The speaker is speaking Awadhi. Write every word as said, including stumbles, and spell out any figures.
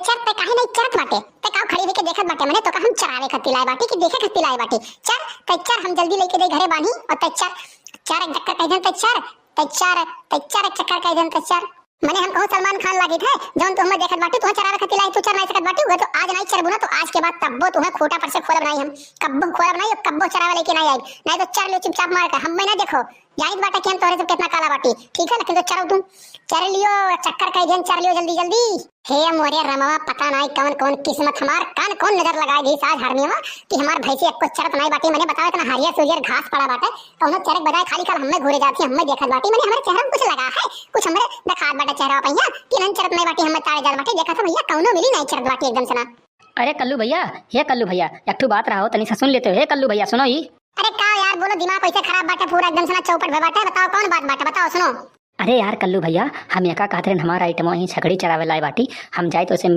चर, तै काहे नाहीं चरत बाटे? तै काउ खड़ी होइके देखत बाटे? मने तोका हम चरावे खती लाए बाटी कि देखे खती लाए बाटी? चर, तै चर, हम जल्दी लइके दे घरे बान्ही, और तै चर, चर एक चक्कर कहि देन, तै चर, तै चर, तै चर एक चक्कर कहि देन, तै चर। मने हम कहूँ सलमान खान लागित है, जौन तू हमें देखत बाटी, तू चरावे खती लाए, तू चर नाहीं सकत बाटी, उहे तो आज नाहीं चरबू ना, तो आज के बाद तब्बो तू खूँटा पर से खोलब नाहीं हम, कब्बो खोलब नाहीं, कब्बो चरावे लइके नाहीं आइब, नाहीं तो चर लियो चुपचाप मार के, हमें ना देखो, जानित बाटे कि हम तोहरे से कितना काला बाटी, ठीक है, लेकिन तो चरो तू, चर लियो, चक्कर कहि देन, चर लियो जल्दी जल्दी। हे मोरे रमवा, पता नाहीं कौन कौन किस्मत हमार, कौन कौन नजर लगाए दी साज हरनियवा कि हमार भैंसी एको चरत नाहीं बाटी। मने बताओ, इतना हरियर सुरियर घास पड़ा बाटे, कौनो चरक बजाए खाली खाल हमें घूरे जाती, हमें देखत बाटी। मने हमारे चेहरा में कुछ लगा है, कुछ हमारे दिखात बाटे चेहरा पहिया कि नाहीं चरत नाहीं बाटी, हमें ताड़े जात बाटे। देखत हम भैया कौनो मिली नाहीं चरत बाटी एकदम से ना। अरे कल्लू भैया, हे कल्लू भैया, एक ठो बात रहा हो, तनी सा सुन लेते हो। हे कल्लू भैया, सुनो ई। अरे का यार, बोलो, दिमाग कैसे खराब बाटे, पूरा एकदम से ना चौपट भे बाटे। बताओ कौन बात बाटे, बताओ सुनो। अरे यार कल्लू भैया, हम एका कहत रहन, हमारा आइटमो यहीं छकड़ी चरावे लाए बाटी, हम जाए तो उसे मिल